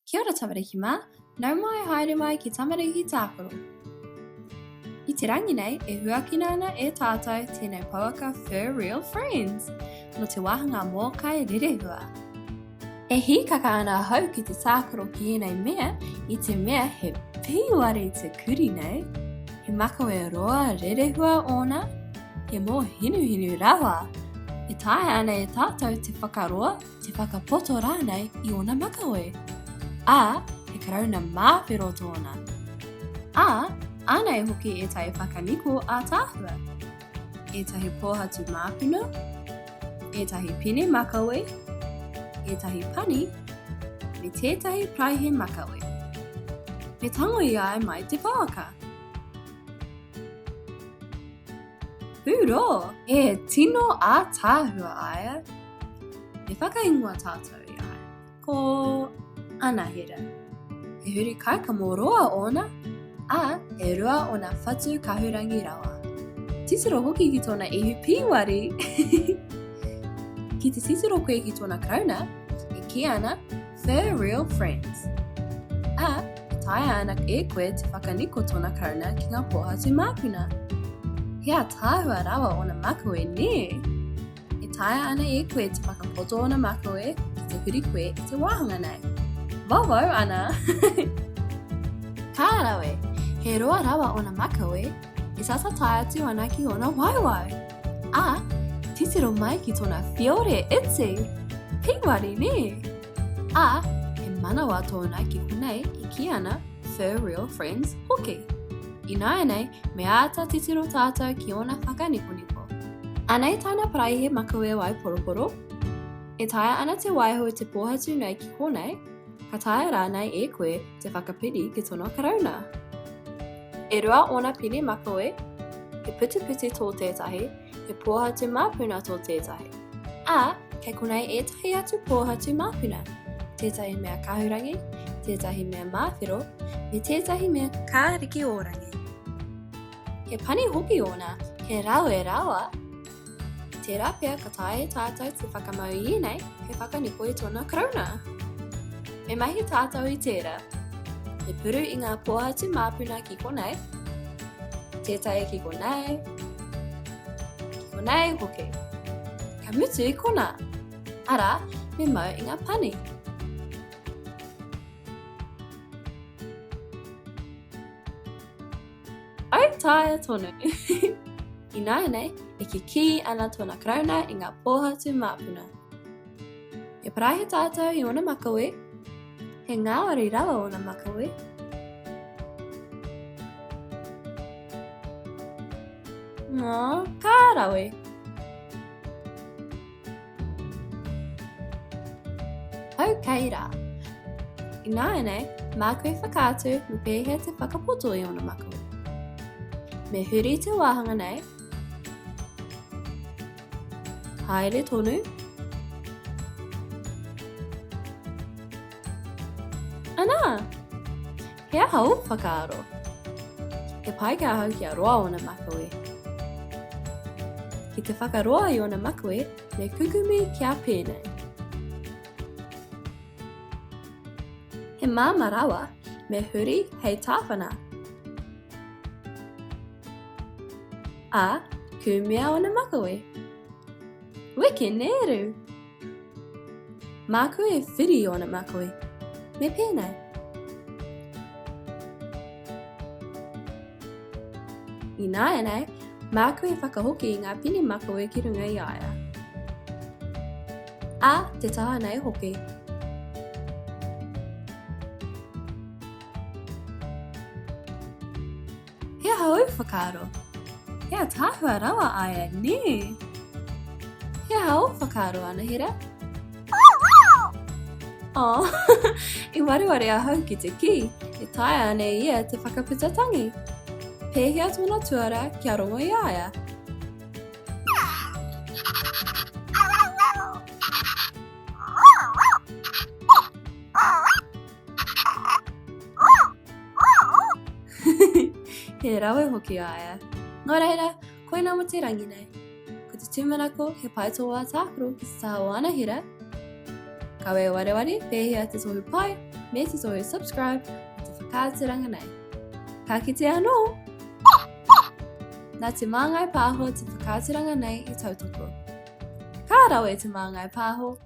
Kia ora tamariki mā, nau mai haere mai ki Tamariki Tākaro. I te rangi nei e huakina ana e tātou tēnei pouaka Fur Real Friends nō te wāhanga mōkai rerehua. E hīkaka ana ahau ki te tākaro ki ēnei mea i te mea he pīwari te kurī nei, he makawe roa rerehua ōna, he mōhinuhinu rawa. E taea ana e tātou te whakaroa, te whakapoto rānei i ōna makawe. Ā, he karauna māwhero tōna. Ā, ānei hoki ētahi whakaniko ātaahua, ētahi pōhatu māpuna, ētahi pine makawe, ētahi pani, me tētahi paraihe makawe. Me tango i a ia mai te pouaka. Hurō! E tino ātaahua aia. Me whakaingoa tātou i a ia. Ko Anahera. He huri kaikamo roa ōna, ā, e rua ōna whatu kahurangi rawa. Titiro hoki ki tōna ihu pīwari! Ki te titiro koe ki tōna karauna, e kī ana, Fur Real Friends. Ā, e taea ana e koe te whakaniko tōna karauna ki ngā pōhatu māpuna. He ātaahua rawa ōna makawe, nē? E taea ana e koe te whakapoto ōna makawe ki te huri koe i te wāhanga nei. Wawau ana! Ka rawe! He roa rawa ōna makawe, e tata tae atu ana ki ōna waewae. Ā, titiro mai ki tōna whiore iti! Pīwari, nē? Ā, he manawa tōna ki konei e kī ana Fur Real Friends hoki. Ināianei, me āta titiro tātou ki ōna whakanikoniko. Anei tāna paraihe makawe waiporoporo. E taea ana te waiho i te pōhatu nei ki konei, ka taea rānei e koe te whakapiri ki tōna karauna. E rua ōna pine makawe, he putiputi tō tētahi, he pōhatu māpuna tō tētahi. Ā, kei konei ētahi atu pōhatu māpuna, tētahi mea kahurangi, tētahi mea māwhero, me tētahi mea kārikiōrangi. He pani hoki ōna, he rawe rawa! Tērā pea ka taea e tātou te whakamau i ēnei hei whakaniko i tōna karauna. Me mahi tātou i tērā. Me puru i ngā pōhatu māpuna ki konei, tētahi ki konei, ki konei hoki. Ka mutu i konā. Arā, me mau i ngā pani. Autaia tonu! Ināianei, e kikī ana tōna karauna i ngā pōhatu māpuna. He paraihe tātou i ōna makawe, he ngāwari rawa ōna makawe. Ngā, ka rawe! Ok rā. Ināianei, māku e whakaatu me pēhea te whakapoto i ōna makawe. Me huri te wāhanga nei. Haere tonu. Anā! He aha ō whakaaro? He pai ki ahau kia roa ōna makawe. Ki te whakaroa i ōna makawe, me kukumi kia pēnei. He māmā rawa, me huri hei tāwhana. Ā, kūmea ōna makawe. Weke nēru! Māku e whiri ōna makawe. Me pēnei. Ināianei, māku e whakahoki i ngā pini makawe ki runga i a ia. Ā, te taha nei hoki. He aha ōu whakaaro? He ataahua rawa a ia, nē? He aha ō whakaaro, Anahera? Oh, i wareware ahau ki te kī, e taea ana e ia te whakaputa tangi. Pēhea tōna tuara kia rongo i a ia? He rawe hoki a ia. Nō reira, koina mo te rangi nei. Ko te tūmanako, he pai tō wā tākaro ki te taha o Anahera. Kawe wareware, pēhea te tohu pai? me te tohu subscribe o te whakaaturanga nei. Ka kite anō! Nā Te Māngai Pāho te whakaaturanga nei i tautoko. Ka rawe Te Māngai Pāho!